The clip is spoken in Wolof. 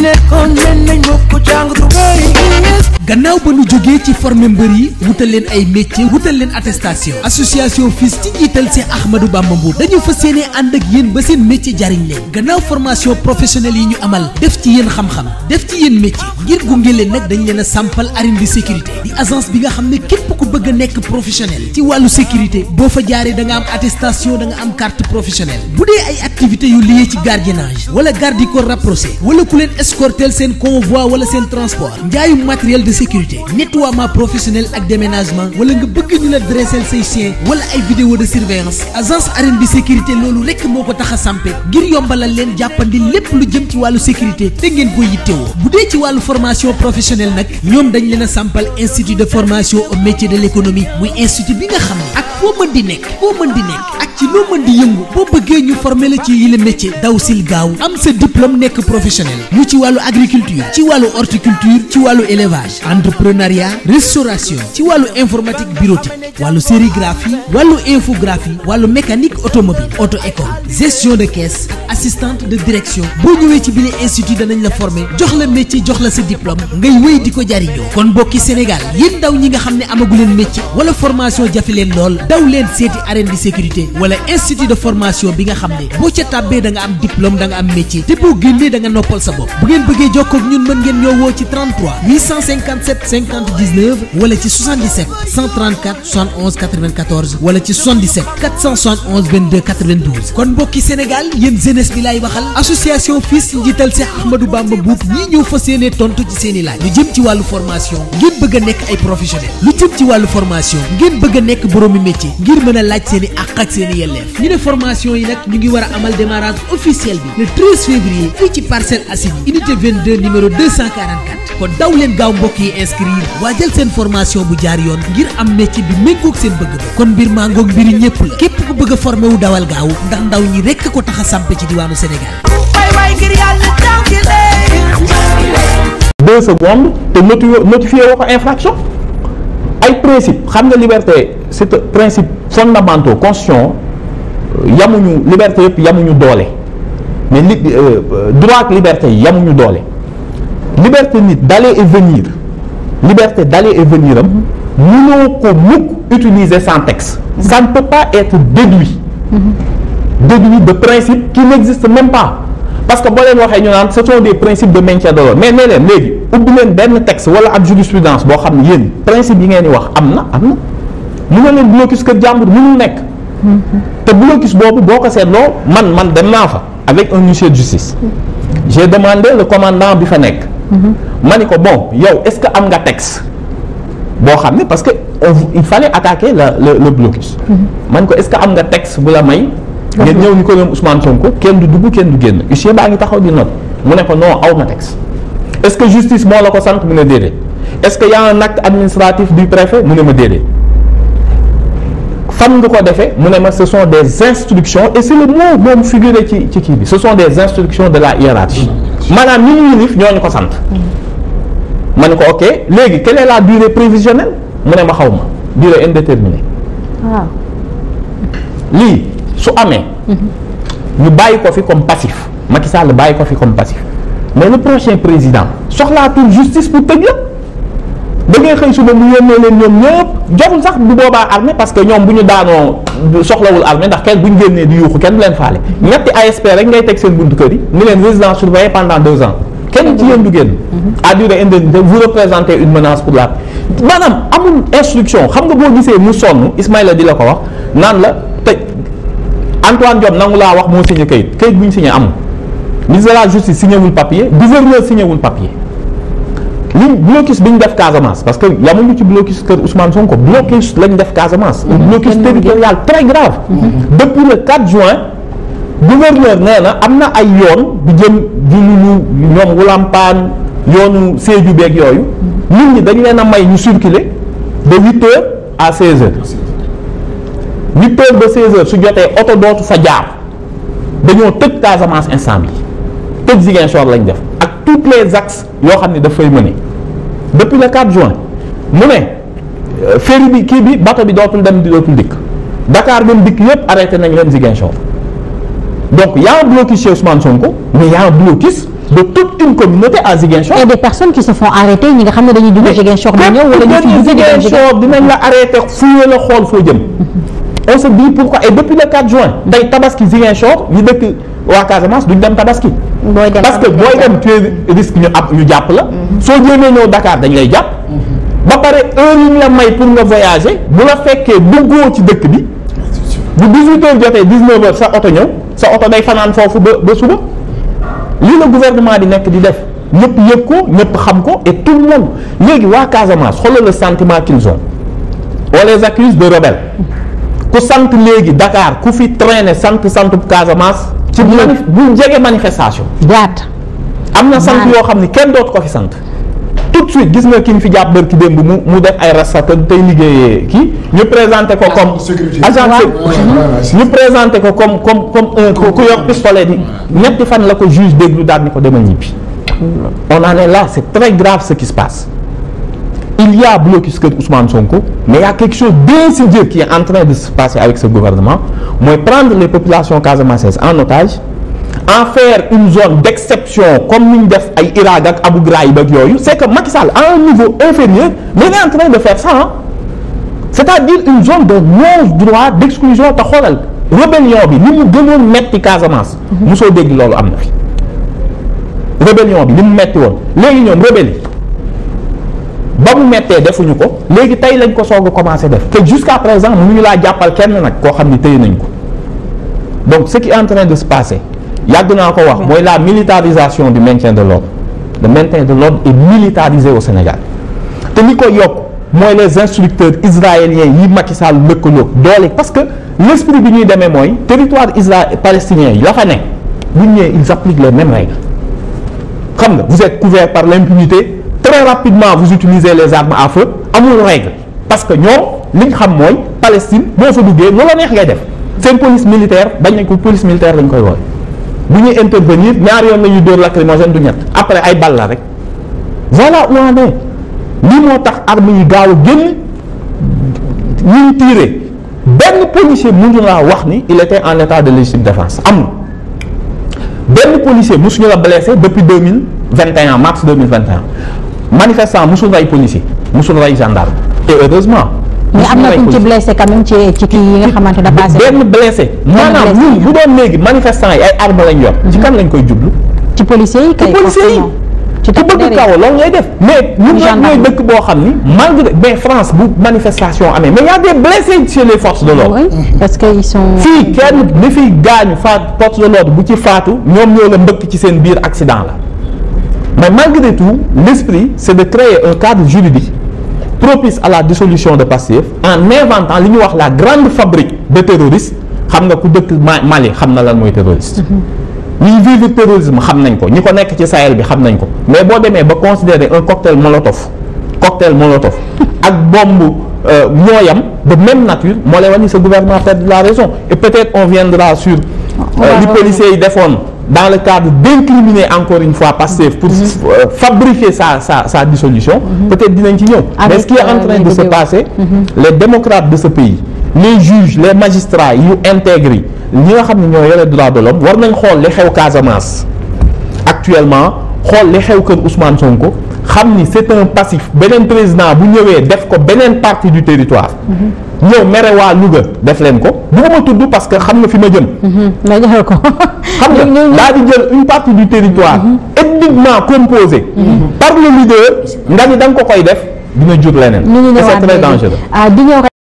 nekkoon nen nañ ko jàng du gannaaw ba nu jógee ci former mbër yi wutal leen ay métier wutal leen attestation association FILS ci njiital Cheikh Ahmadou Bamba Mbour dañu fas yéene ànd ak yéen ba seen métier jariñ leen gannaaw formation professionnelle yi ñu amal def ci yéen xam-xam def ci yéen métier ngir gunge leen nag dañ leen a sampal arène de sécurité di agence bi nga xam ne képp ku bëgg a nekk professionnel ci wàllu sécurité boo fa jaaree da nga am attestation da nga am carte professionnelle bu dee ay activités yu lié ci gardiennage wala garde du corps rapproché wala ku leen escorter seen convoi wala seen transport njaayum matériel de sécurité nettoiement professionnel ak déménagement wala nga bëgg ñu la dresser say chien wala ay vidéo de surveillance agence arène bi sécurité loolu rekk moo ko tax a sampe ngir yombalal leen jàppandi lépp lu jëm ci wàllu sécurité te ngeen ko yittewoo bu dee ci wàllu formation professionnelle nag ñoom dañ leen a sampal institut de formation au métier de l'économie muy institut bi nga xam ne ak foo mën di nekk ak ci loo mën di yëngu boo bëggee ñu former la ci yile métier daw sil gaaw am sa diplôme nekk professionnel ñu ci wàllu agriculture ci wàllu horticulture ci wàllu élevage entrepreneuriat restauration ci wàllu informatique bureautique wàllu sérigraphie wàllu infographie wàllu mécanique automobile auto école gestion de caisse assistante de direction boo ñëwee ci bile institut danañ la former jox la métier jox la sa diplôme ngay wéy di ko jariñoo kon mbokki Sénégal yéen ndaw ñi nga xam ne amagu leen métier wala formation jafe leen lool daw leen seeti arène de sécurité wala institut de formation bi nga xam ne boo ca tàbbee da nga am diplôme da nga am métier te boo génnee da nga noppal sa bopp bu ngeen bëggee jokkoo ak ñun mën ngeen ñoo woo ci 33 857 50 19 wala ci 77 134 71 94 wala ci 77 471 22 92 kon mbokki Sénégal yéen jeunesse bi laay waxal association FILS njiital Cheikh Ahmadou Bamba Mbour ñii ñëw fas yéene tontu ci seen i laaj lu jëm ci wàllu formation ngeen bëgg a nekk ay professionnel lu jëm ci wàllu formation ngeen bëgg a nekk boroomi métier ngir mën a laaj seen i àq ak seen i yelleef ñu ne formation yi nag ñu ngi war a amal démarrage officiel bi le 13 février fii ci Parcelles Assainies unité 22 numéro 244 kon daw leen gaaw mbokk yi inscrire waajal seen formation bu jaar yoon ngir am métier bi méngoog seen bëgg-bëgg kon mbir maa ngoog mbiri ñëpp la képp ku bëgg a formé wu dawal gaaw ndax ndaw ñi rekk ko tax a sampe ci diwaanu Sénégal. 2 secondes te notifié woo ko infraction ay principe xam nga liberté c'est principe fondamentaux constitution yamuñu liberté yëpp yamuñu doole mais droit ak liberté yi yamuñu doole liberté nit d'aller et venir liberté d'aller et venir am mënoo ko mukk utiliser sans texte ça ne peut pas être déduit de principes qui n'existent même pas parce que boo leen waxee ñu naan ce sont des principes de maintien de l'ordre mais nee leen léegi ubbi leen benn texte wala ab jurisprudence boo xam ne yéen principe yi ngeen di wax am na mënoo leen blocus kër jàmbur mënul nekk te blocus boobu boo ko seetloo man dem naa fa avec un huissier de justice j'ai demandé le commandant bi fa nekk ma ni ko bon yow est-ce que am nga texte boo xam ne parce que il fallait attaquer le blocus ma ni ko est-ce que am nga texte bu la may ngeen ñëw ñu ko doon Ousmane Sonko kenn du dugg kenn du génn huissier baa ngi taxaw di note mu ne ko non aw ma texte est-ce que justice moo la ko sant mu ne déedéet est-ce que y a un acte administratif du préfet mu ne ma déedéet fan nga ko defee mu ne ma ce sont des instructions et c'est le mot moom figuré ci kii bi ce sont des instructions de la hiérarchie maanaam ñi ñu yilif ñooñu ko sant ma ne ko ok léegi quelle est la durée prévisionnelle mu ne ma xaw ma durée indéterminée waaw lii su amee ñu bàyyi ko fi comme passif Macky Sall bàyyi ko fi comme passif mais le prochain président soxlaatul justice pour tëj la da ngay xëy suba mu yónnee leen ñoom ñëpp joxul sax bu boobaa armée parce que ñoom bu ñu daanoo soxlawul armée ndax kenn bu ñu génnee di yuuxu kenn du leen faale ñetti ASP rek ngay teg seen buntu kër yi ni leen résidence surveillée pendant 2 ans kenn ci yéen du génn à durée indéterminée vous représentez une menace pour la maanaam amul instruction xam nga boo gisee mu sonn Ismaïla di la ko wax naan la tëj Antoine Diome nangu laa wax moo signé kayit bu ñu signé amul ministre de la justice signé wul papier gouverneur signé wul papier li blocus bi ñu def Casamance parce que yamuñu ci blocus kër Ousmane Sonko blocus lañ def Casamance un blocus territorial très grave depuis le 4 juin gouverneur nee na am na ay yoon bu jëm di lu ñoom Wulampaan yoonu Sédhiou beeg yooyu nit ñi dañ leen a may ñu circuler de 8 heures à 16 heures 8 heures ba 16 heures su jotee oto dootu fa jaar dañoo tëj Casamance instant bi tëj Ziguinchor lañ def ak tous les axes yoo xam ne daf fay mener depuis le 4 juin mu ne ferry bi kii bi bateau bi dootul dem di dootul dikk Dakar dem dikk yëpp arrêté nañ leen Ziguinchor donc y a un blocus chez Ousmane Sonko mais y a un blocus de toute une communauté à Ziguinchor. et des personnes qui se font arrêter ñi nga xam ne dañuy dugg Ziguinchor na ñëw wala ñu fi Ziguinchor dinañ la arrêter fouiller la xool foo jëm. On se dit pourquoi et depuis le 4 juin tey tabaski Ziguinchor ñu dëkk waa Casamance duñ dem tabaski. parce que booy dem tu risque ñu jàpp la. soo jéemee ñëw Dakar dañ lay jàpp. ba pare heure yi ñu la may pour nga voyager bu la fekkee duggoo ci dëkk bi bu 18h jotee 19h sa oto ñëw sa oto day fanaan foofu ba suba lii la gouvernement di nekk di def ñëpp yëg ko ñëpp xam ko et tout le monde léegi waa Casamance xoolal le sentiment qu'ils ont on les accuse de rebelles ku sant léegi Dakar ku fi traîner sant Casamance ci bu jege manifestation jaat am na sant yoo xam ni kenn dootu ko fi sant tout de suite gis nga ki ñu fi jàpp bërki démb mu def ay rasta tey liggéeyee kii ñu présenté ko comme agent ñu présenté ko comme un ku yor pistolet di ñetti fan la ko juge déglu daal ni ko demal ñibbi. On en est là, c'est très grave ce qui se passe. Il y a blocus que Ousmane Sonko, mais il y a quelque chose d'insidieux qui est en train de se passer avec ce gouvernement. Moi, prendre les populations casamançaises en otage, en faire une zone d'exception comme nous def ay Irak ak Abu Ghraib ak yooyu, c'est que Macky Sall à un niveau inférieur, mais il est en train de faire ça, hein? C'est-à-dire une zone de non-droit d'exclusion te xoolal rébellion bi ni mu gënoon metti Casamance. mosoo dégg loolu am na fi. Rébellion bi ni mu metti woon léegi ñoom rebelle ba mu mettee defuñu ko léegi tey lañ ko soog a commencé def te jusqu'à présent mënuñu laa jàppal kenn nag koo xam ni téye nañ ko donc ce qui est en train de se passer yàgg naa ko wax mooy la militarisation du maintien de l'ordre. Le maintien de l'ordre est militarisé au Sénégal te li ko yokk mooy les instructeurs israéliens yi Macky Sall lëkkaloo doole parce que l'esprit bi ñuy demee mooy territoire palestinien yi la fa nekk bu ñëwee ils appliquent les mêmes règles. Xam nga vous êtes couvert par l'impunité très rapidement vous utilisez les armes à feu amul règle parce que ñoom li ñu xam mooy Palestine boo fa duggee lu la neex ngay def seen police militaire bañ nañ ko police militaire lañ koy woowe bu ñuy intervenir ñaari yoon la ñuy dóor lacrymogène du ñett après ay bal la rek voilà où on est lii moo tax armes yi gaaw a génn ñuy tiré benn policier mënu laa wax ni il était en état de légitime défense amul benn policier mosuñu la blessé depuis 2021 mars 2021 manifestant mosul rey policier mosul rey gendarme et heureusement. mais am na ku ci blessé quand même ci kii yi nga xamante ne passé benn blessé maanaam ñun bu doon léegi manifestant yi ay armes lañ yor. ci kan lañ koy jublu. ci policiers yi kay. ci policiers yi ci bëgg kaw loolu ngay def mais ñun ñooy dëkk boo xam ni malgré mais France bu manifestation amee mais y a des blessés chez les forces de l'ordre. Oui, parce que ils sont. fii kenn li fiy gaañu force de l'ordre bu ci faatu ñoom ñoo la mbëkk ci seen biir accident la mais malgré tout l'esprit c'est de créer un cadre juridique propice à la dissolution de Pastef en inventant li ñuy wax la grande fabrique de terroristes xam nga ku dëkk Mali xam na lan mooy terroriste. ñuy vivre terrorisme xam nañ ko ñi ko nekk ci Sahel bi xam nañ ko mais boo demee ba considérer un cocktail molotov ak bombe ñooyam de même nature moo lay wax ni ce gouvernement perd la raison et peut-être on viendra sur li policiers yi defoon dans le cadre d'incriminer encore une fois Pastef pour fabriquer sa dissolution peut-être dinañ ci ñëw mais ce qui est en train de se passer les démocrates de ce pays les juges les magistrats yu intègres yi ñi nga xam ne ñoo yore droit de l'homme war nañ xool li xew Casamance actuellement xool li xew kër Ousmane Sonko xam ni c'est un passif beneen président bu ñëwee def ko beneen partie du territoire ñëw mere waa Louga def leen ko bëgguma tudd parce que xam nga fi ma jëm nga joxe ko xam nga daal di jël une partie du territoire ethniquement composée par le leader nga ni da nga ko koy def dina jur leneen et c'est très dangereux